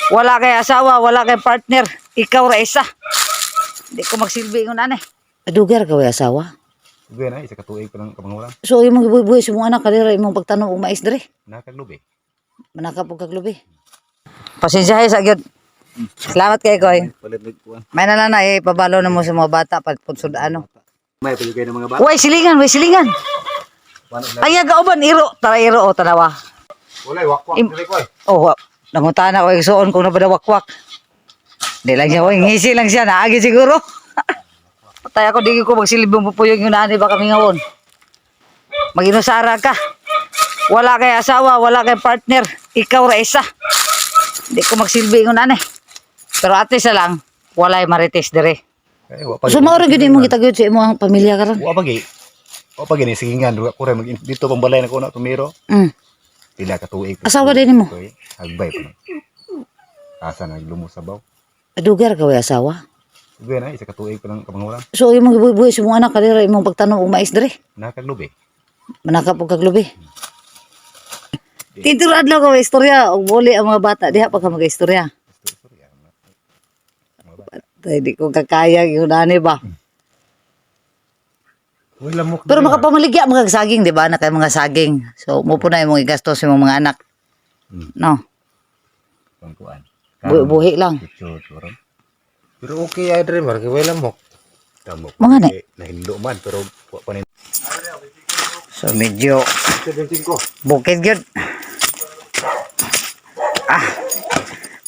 Wala kay asawa, wala kay partner. Ikaw ra isa. Di ko magsilbi ngon ani. Dugay ra ka way asawa. Dugay na, isa ka tuig pa lang kamangulang. So imong gibuhi-buhi sa imong anak kadira imong pagtanom og mais diri. Nakaglubi. Manakap og kaglubi. Pasensya sa gyud. Salamat kay Koy. Palit mig kuan. May na lang na eh, pabalo na mo sa mga bata pagpunsod ano. May pa jud ng mga bata. Way silingan, way silingan. Wala na. Ay gauban iro, tara iro o tanawa. Walay wakwak diri koy. Oh, nangutana ko igsuon kung nabadawakwak. Di lang siya, oy, ngisi lang siya, naagi siguro. Patay ako, di ko magsilib yung pupuyong yun, ani baka mingawon. Maginusara ka. Wala kay asawa, wala kay partner. Ikaw ra isa. Di ko magsilbi yun, ani. Pero at least na lang, walay marites dire. Eh, wa pa. So, mao ra gyud imong gitagyod sa imong pamilya karon. Wa pa gi. Wa pa gini sigingan duha ko ra mag dito pang balay na ko na tumiro. Pila ka tuig. Asawa din nimo? Tuig. Hagbay pa. Asa naglumos sabaw. Dugay ra ka way asawa. Dugay na, isa ka tuig pa lang kamangulang. So, imong gibuhi-buhi sa imong anak kadira imong pagtanom og mais dire. Nakaglubi. Manakap og kaglubi. Tinturo adlaw ka may istorya og buli ang mga bata diha pa ka mag-istorya. Istorya. Mga bata. Tay di ko kakaya yun ani ba. Wala mo. Pero makapamaligya mga saging, di ba? Na kay mga saging. So mo po na imong igastos sa imong mga anak. No. Pangkuan. Buhi lang. Picture pero Pero okay ay dre mar kay wala mo. tamo. Mga na. Nahindo man pero wa pa ni So medyo 75. bukid gyud. Ah.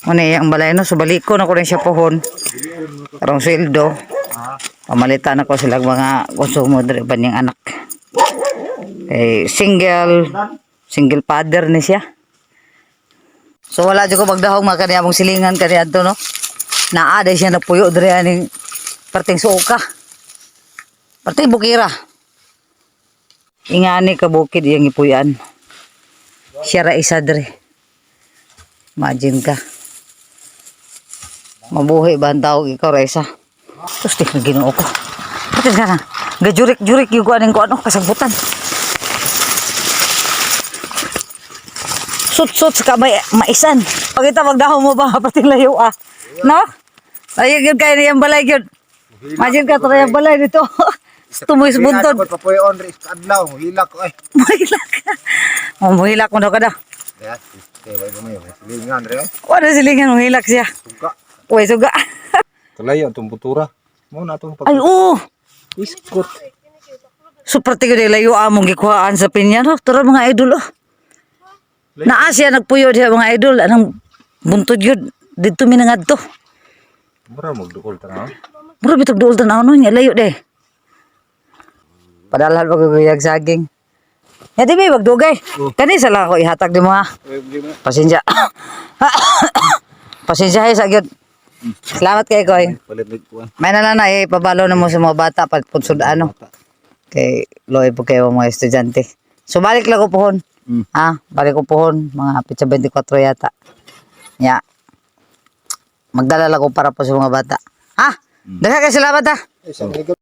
Muna iyang balay no, so baliko na ko rin siya pohon. Karong sweldo. Pamalitan ako sila mga konsumo diri ba niyang anak. Eh, single single father ni siya. So wala jud ko magdahong mga kaniya mong silingan kaniya adto no. Naa day siya napuyo diri aning perting suoka. Perting bukira. Ingani ka bukid iyang ipuyan. Siya ra isa diri. Imagine ka. Mabuhi ba ang tawag ikaw ra isa? Tapos di na ginoo ko. Patis ka na. Gajurik-jurik yung kuanin ko ano kasagbutan. Sut-sut sa kamay maisan. Pagita magdahon mo ba pati layo ah. No? Ayun yun kayo niyang balay yun. Imagine ka tara yung balay dito. Tumoy sa buntod. Papuyon ri sa adlaw, hilak ko ay. Muhilak. Oh, muhilak mo daw ka daw. Ya, kay way mo may silingan re. Wala silingan, muhilak siya. Suga. Uy, suga. Kalayo atong butura. Mo na atong pag Ay, oo. iskot. Super tigo di layo among gikuhaan sa pinya. No? Tara mga idol, oh. Naa siya nagpuyo diha mga idol. Anong buntod yun. Dito minangad to. Mura magdukol tanaw. Mura bitog duol tanaw no niya layo de. Padalhan pa guguyag saging. Ya di ba magdugay. Kani sa lang ako ihatag di mo ha. Pasensya. Pasensya sa gyud. Salamat kay Koy. Palit mig kuan. May na lang na eh, pabalo na mo sa mga bata pagpunsod ano. Kay loy po kayo mga estudyante. So balik lang ko pohon. Ha, balik ko pohon mga pitsa 24 yata. Ya. Magdala lang ko para po sa mga bata. Ha? Daghan kay salamat ha. Ay, sa